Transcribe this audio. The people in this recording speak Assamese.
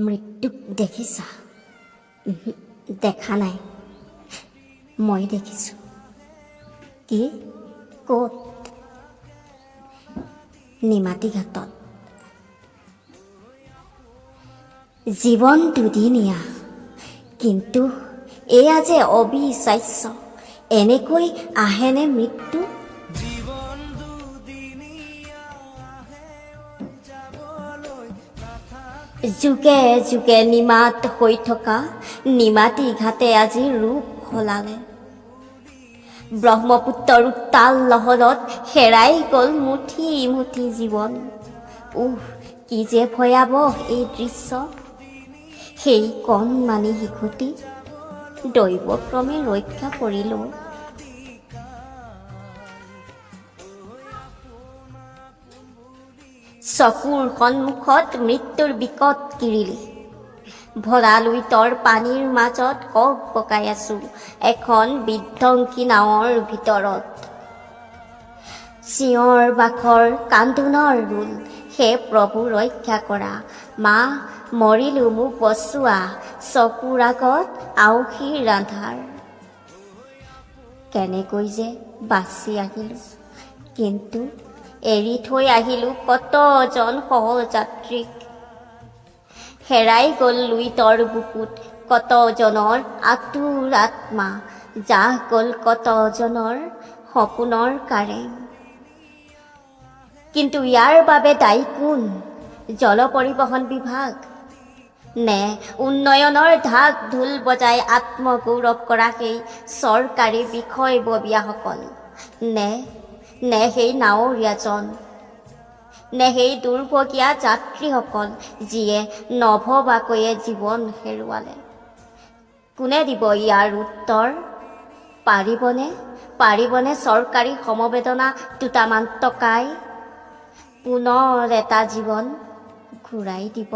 মৃত্যুক দেখিছা? উহু, দেখা নাই। মই দেখিছোঁ। কি? ক'ত? নিমাতী ঘাটত। জীৱন দুদিনীয়া, কিন্তু এয়া যে অবিশ্বাস্য। এনেকৈ আহেনে মৃত্যু? জীৱন দুদিনীয়া আহে যাবলৈ নাথাকে। যুগে যুগে নিমাত হৈ থকা নিমাতী ঘাটে আজি ৰূপ সলালে। ব্ৰহ্মপুত্ৰৰ উত্তাল লহৰত হেৰাই গ'ল মুঠি মুঠি জীৱন। উহ, কি যে ভয়াৱহ এই দৃশ্য! সেই কণমানি শিশুটি দৈৱক্ৰমে ৰক্ষা পৰিলেও চকুৰ সন্মুখত মৃত্যুৰ বিকট কিৰিলি। ভৰা লুইতৰ পানীৰ মাজত কক বকাই আছো এখন বিধ্বংসী নাৱৰ ভিতৰত। চিঞৰ বাখৰ, কান্দোনৰ ৰোল। হে প্ৰভু, ৰক্ষা কৰা! মা, মৰিলো, মোক বচোৱা! চকুৰ আগত আউসীৰ আন্ধাৰ। কেনেকৈ যে বাচি আহিলো! কিন্তু এৰি থৈ আহিলো কতজন সহযাত্ৰীক। হেৰাই গ'ল লুইতৰ বুকুত কতজনৰ আতুৰ আত্মা। জাহ গ'ল কতজনৰ সপোনৰ কাৰেং। কিন্তু ইয়াৰ বাবে দায়ী কোন? জল পৰিবহণ বিভাগ নে উন্নয়নৰ ঢাক ঢোল বজাই আত্মগৌৰৱ কৰা সেই চৰকাৰী বিষয়ববীয়াসকল, নে সেই নাৱৰীয়াজন, নে সেই দুৰ্ভগীয়া যাত্ৰীসকল, যিয়ে নভবাকৈয়ে জীৱন হেৰুৱালে? কোনে দিব ইয়াৰ উত্তৰ? পাৰিবনে চৰকাৰী সমবেদনা দুটামান টকাই পুনৰ এটা জীৱন ঘূৰাই দিব?